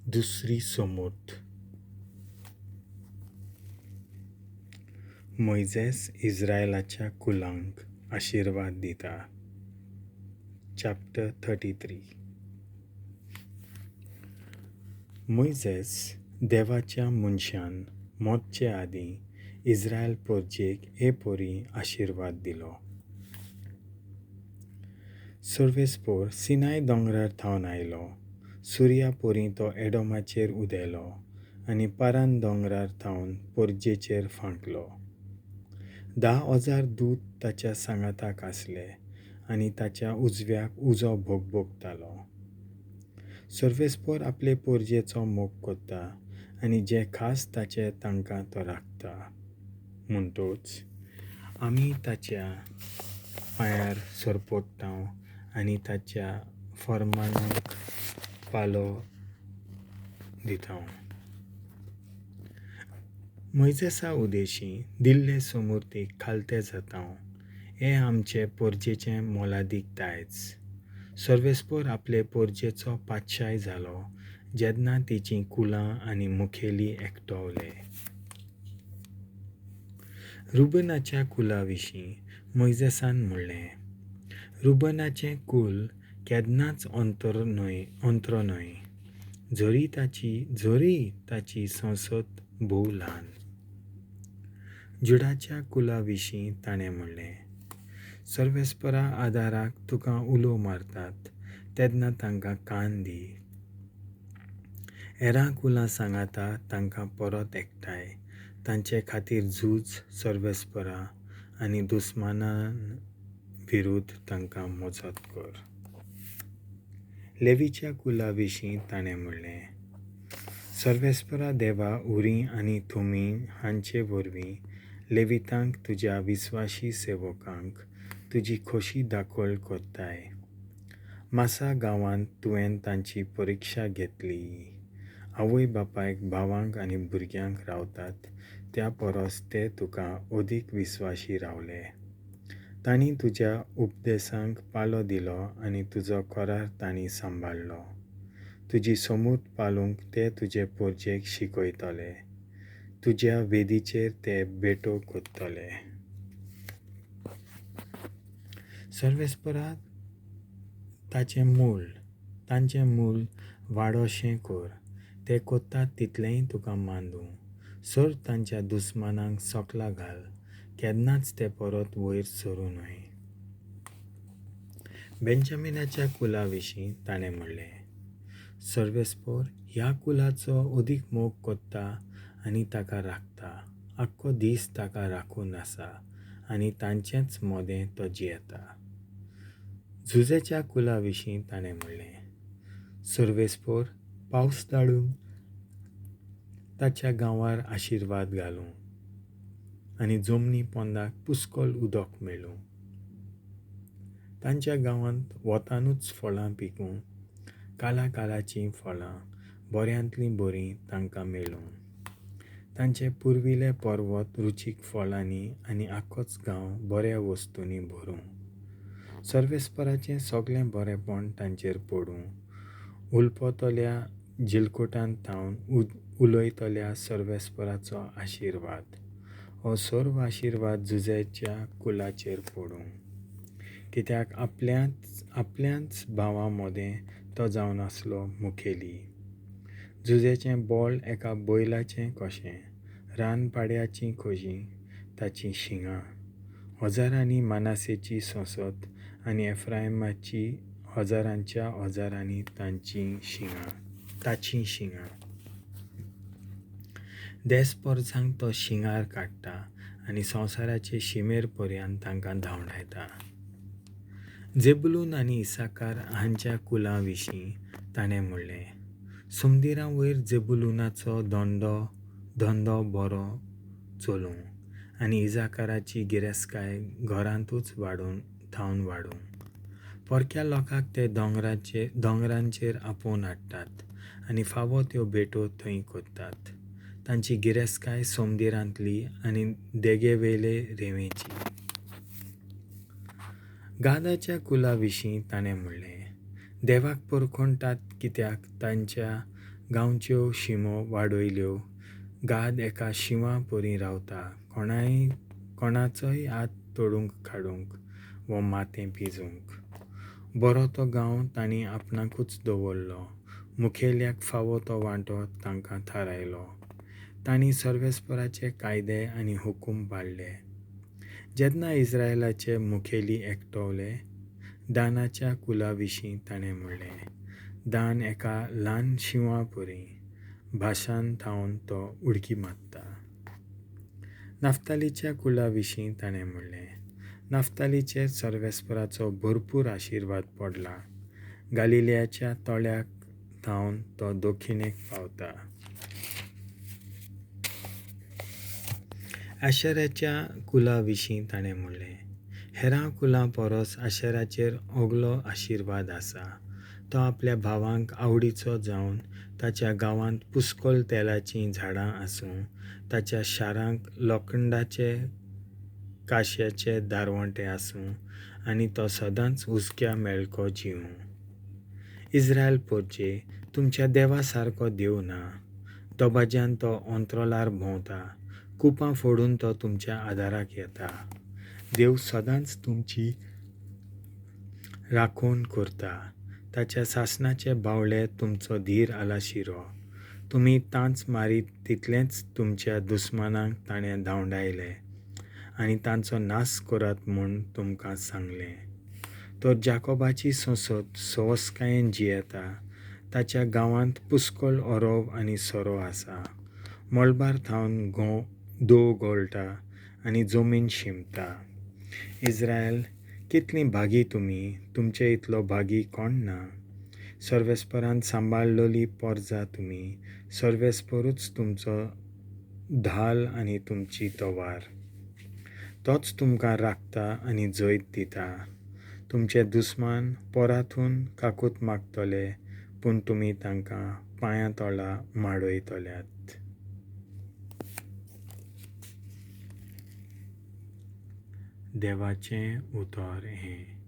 दुसरी सोमूर्त. मोयजेस इज्रायलाच्या कुलांक आशिर्वाद दिता. चॅप्टर 33. मोयजेस देवाच्या मनशान मरचे आदीं इज्रायल परजेक हे परी आशिर्वाद दिलो. सर्वेस्पोर सिनाय दोंगरार थावन आयलो. सुर्या परी तो एडोमाचेर उदेलो आनी पारान दोंगरार थावन परजेचेर फांकलो. 10,000 दूत ताच्या सांगाताक आसले आनी ताच्या उजव्याक उजो भोगभोगतालो. सर्वेस्पोर आपले परजेचो मोग कोत्ता आनी जे खास ताचे तांकां तो राखता. म्हणटोच आमी ताच्या पांयार सरपडटा आनी ताच्या फर्मानाक पालो दिता. मोयजेसा उदेशी दिल्ले सोमुर्तीक खालते जाता. हें आमचे परजेचें मोलादीक दायज. सर्वेस्पोर आपले परजेचो पातशाय जालो जेन्ना तिचीं कुलां आनी मुखेली एकटवले. रुबनाच्या कुला विशीं मोयजेसान म्हणलें, रुबनाचें कूल केन्नाच अंतरो न्हय, जरी ताची संसद भोव ल्हान. जुडाच्या कुला विशीं ताणें म्हणलें, सर्वेस्परा आदाराक तुका उलो मारतात तेन्ना तांकां कान दी. हेरां कुलां सांगाता तांकां परत एकठांय. तांचे खातीर झूज सर्वेस्परा आनी दुस्माना विरुद्ध तांकां मजत कर. लेवीच्या कुला विशीं ताणें म्हणलें, सर्वेस्परा देवा उरी आनी थुमी हांचे वरवीं लेवितांक तुज्या विस्वाशी सेवकांक तुजी खोशी दाखल करताय. मासा गांवांत तुवें तांची परिक्षा घेतली. आवय बापायक, भावांक आनी भुरग्यांक रावतात त्या परस ते तुका अदीक विस्वाशी रावले. तांणी तुज्या उपदेसांक पालो दिलो आनी तुजो करार तांणी सांबाळ्ळो. तुजी सोमूर्त पालूंक ते तुजे परजेक शिकयतले. तुज्या वेदीचेर ते भेटो करतले. सर्वेस्परा तांचें मूळ वाडोशें कर. ते कोत्तात तितलेंय तुका मांदूं. सर तांच्या दुस्मानांक सकला घाल. केन्नाच ते परत वयर सरूं न्हय. बेंजामिनाच्या कुला विशीं ताणें म्हणलें, सर्वेस्पोर ह्या कुलाचो अदीक मोग कोत्ता आनी ताका राखता. आख्खो दीस ताका राखून आसा आनी तांचेच मदें तो जियेता. झुजेच्या कुला विशीं ताणें म्हणलें, सर्वेस्पोर पावस धाडून ताच्या गांवार आशिर्वाद घालूं आनी जमनी पोंदाक पुस्कळ उदक मेळूं. तांच्या गांवांत वतानूच फळां पिकूं. काला कालाचीं फळां बऱ्यांतलीं बरीं तांकां मेळूं. तांचे पुर्विले पर्वत रुचीक फळांनी आनी आख्खोच गांव बऱ्या वस्तूंनी भरूं. सर्वेस्पराचें सगळें बरेंपण तांचेर पडूं. उलपतल्या जिलकोटांत थावन उलयतल्या सर्वेस्पराचो आशिर्वाद. हो सर्व आशिर्वाद जुजेच्या कुलाचेर पडूं. कित्याक आपल्याच भावां मदें तो जावन आसलो मुखेली. जुजेचें बळ एका बैलाचें कशें, रानपाड्याचीं कशीं ताचीं शिंगां. हजारांनी मानासेची संसद आनी एफ्रायमाची हजारांच्या हजारांनी ताचीं शिंगां. देस परजांक तो शिंगार काडटा आनी संवसाराचे शिमेर पर्यंत तांकां धांवडायता. जेबुलून आनी इसाकार हांच्या कुलां विशीं ताणें म्हणलें, सुमदिरा वयर जेबुलूनाचो धंदो बरो चलूं आनी इजाकाराची गिरेस्तकाय घरांतूच थावन वाडूं. परक्या लोकांक ते दोंगरांचेर आपोवन हाडटात आनी फावो त्यो भेटो थंय करतात. तांची गिरेस्तकाय सोमदिरांतली आनी देगेवेले रेंवेची. गादाच्या कुला विशीं ताणें म्हणलें, देवाक परखणटात कित्याक तांच्या गांवच्यो शिमो वाडयल्यो. गाद एका शिंवा परीं रावता, कोणाय कोणाचोय हात तोडूंक काडूंक वो माथें पिजूंक. बरो तो गांव तांणी आपणाकूच दवरलो, मुखेल्याक फावो तो वांटो तांकां थारायलो. तांणी सर्वेस्पराचे कायदे आनी हुकूम पाळ्ळे. जेन्ना इस्रायलाचे मुखेली एकटवले, दानाच्या कुला विशीं ताणें म्हणलें, दान एका ल्हान शिंवा परीं, भाशान थावन तो उडकी मारता. नाफ्तालीच्या कुला विशीं ताणें म्हणलें, नाफ्तालीचेर सर्वेस्पराचो भरपूर आशिर्वाद पडला, गालिलियाच्या तळ्याक थावन तो दक्षिणेक पावता. आशेराच्या कुला विशीं ताणें म्हणलें, हेरां कुलां परस आशेराचेर ओगलो आशिर्वाद आसा. तो आपल्या भावांक आवडीचो जावन ताच्या गांवांत पुस्कोल तेलाचीं झाडां आसूं, ताच्या शारांक लोखंडाचे काश्याचे दारवंटे आसूं आनी तो सदांच हुसक्या मेळको जिवूं. इस्रायल पोरजे, तुमच्या देवा सारको देव ना. दबाज्यान तो अंत्रोलार भोंवता, कुपां फोडून तो तुमच्या आदाराक येता. देव सदांच तुमची राखण करता. ताच्या सासणाचे बावळे तुमचो धीर आलाशिरो. तुमी तांच मारीत तितलेंच तुमच्या दुस्मानांक ताणें धांवडायले आनी तांचो नाश करात म्हूण तुमकां सांगलें. तर जाकोबाची संसद सवसकायेन जियेता. ताच्या गांवांत पुस्कळ ओरोव आनी सोरो आसा. मळबार थावन दव गळटा आनी जमीन शिंपता. इस्रायल, कितलीं भागी तुमी, तुमचे इतलो भागी कोण ना. सर्वेस्परान सांबाळलेली पोरजा तुमी, सर्वेस्परूच तुमचो धाल आनी तुमची तवार. तोच तुमकां राखता आनी जैत दिता. तुमचे दुस्मान पोराथून काकूत मागतले, पूण तुमी तांकां पांयां तोळा माडयतल्यात. देवाचें उतर हें.